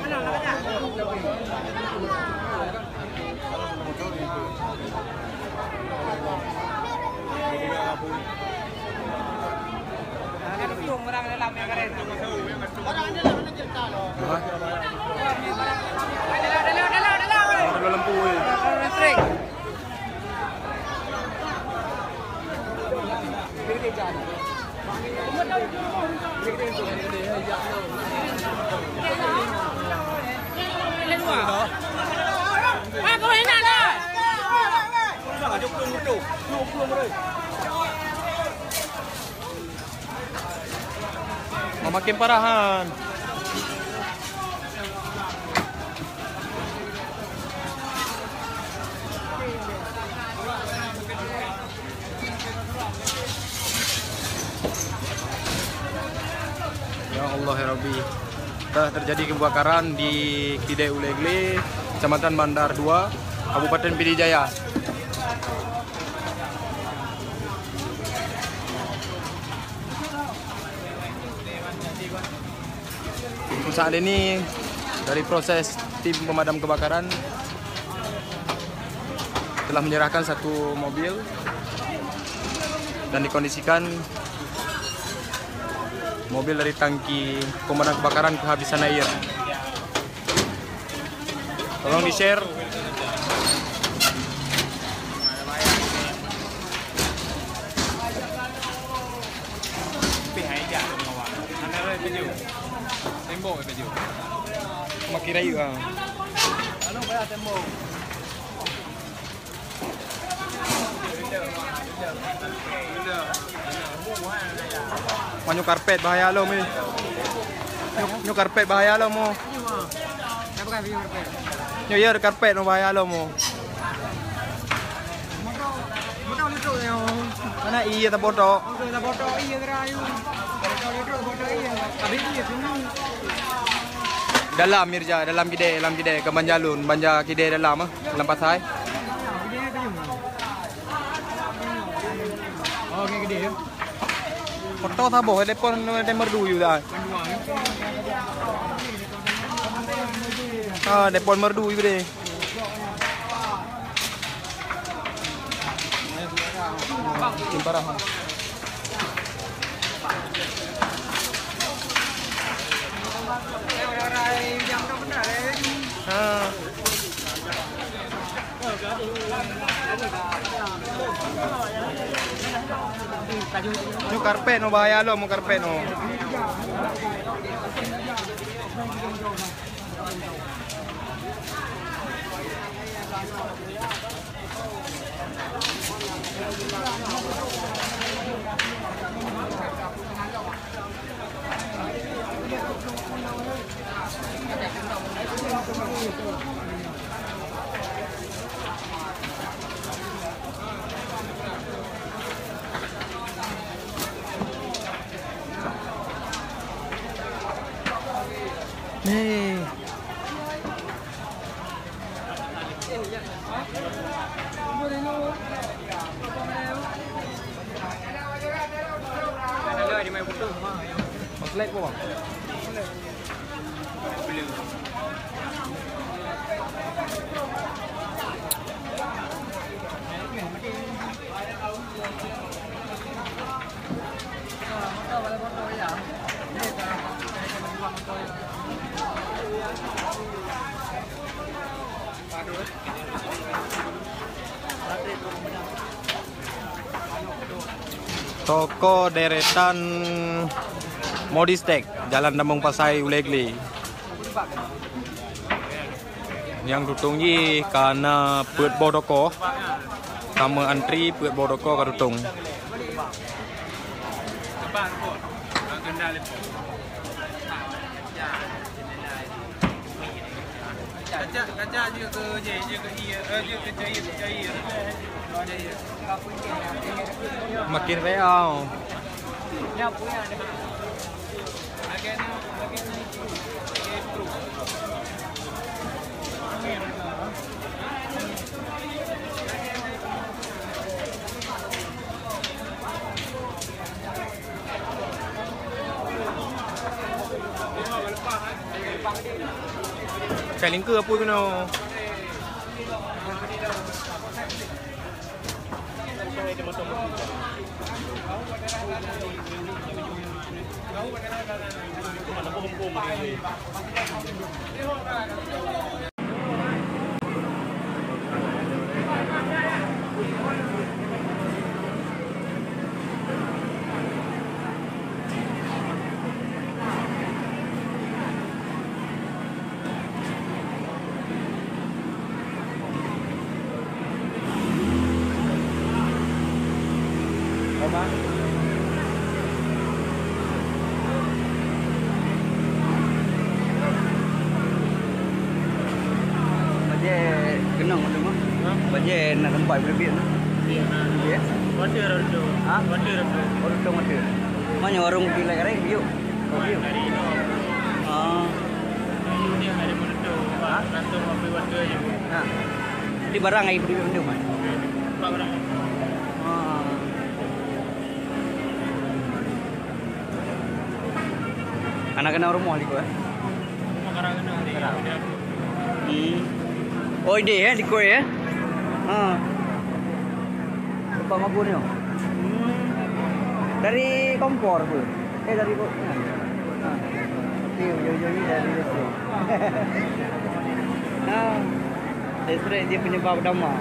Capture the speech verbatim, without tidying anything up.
Ada lampu, eh. Memakin parahan. Ya Allah, ya Rabbi. Telah terjadi kebakaran di Kidai Ulegle, Kecamatan Bandar Dua, Kabupaten Pidie Jaya. Untuk saat ini, dari proses tim pemadam kebakaran telah menyerahkan satu mobil dan dikondisikan mobil dari tangki pemadam kebakaran kehabisan air. Tolong di-share. Tembok, tembok. Makin rayu ah. Wah, nyoe karpet bahaya lom, eh. Nyoe, nyoe karpet bahaya lom, oh. Nyoe, ya, karpet nyoe bahaya lom, oh. Mana iya tabotok? Dalam, Mirza, dalam kidai, dalam kidai, ke Banja Lôn, Banja kidai dalam, ah. Lam pasai. Oh, gede, gede ya. Foto saboh, telepon, telepon merdu juga. Ah, telepon merdu juga deh. Makin parah, ah. Ha. Nyoe karpet nyoe bahaya lom, nyoe karpet nyoe. Nih. Toko deretan Modistek, Jalan Tambong Pasai, Ulegle. Nyang tutong jih ka na peuet boh toko. Ka meu antri peuet boh toko ka tutong. Makin real. Cak lingka apa kena? Bajèe keunong tu mah. Ha? Bajèe na teumpat beureubiet tu. Iya, nah. Iya. Water tu. Ha? Water tu. Water tu, water. Mana warung kilat kering, yuk. Yuk. Dari itu. Ah. Dari itu dia ada betul. Ha? Langsung ambil water je. Ha. Di barang ai beureubiet tu mah. Empat barang. Ah. Anak keunan rumoh likot, eh? Rumoh karang keunan di. Hmm. Oh, idéh, eh, likot, eh? Ha. Tempat magun nyoe. Hmm. Dari kompor tu. Eh, dari ko-, ha. Ha. Okey, ujung-ujung ni dari restoran. Ha. Listrik dia penyebab utama.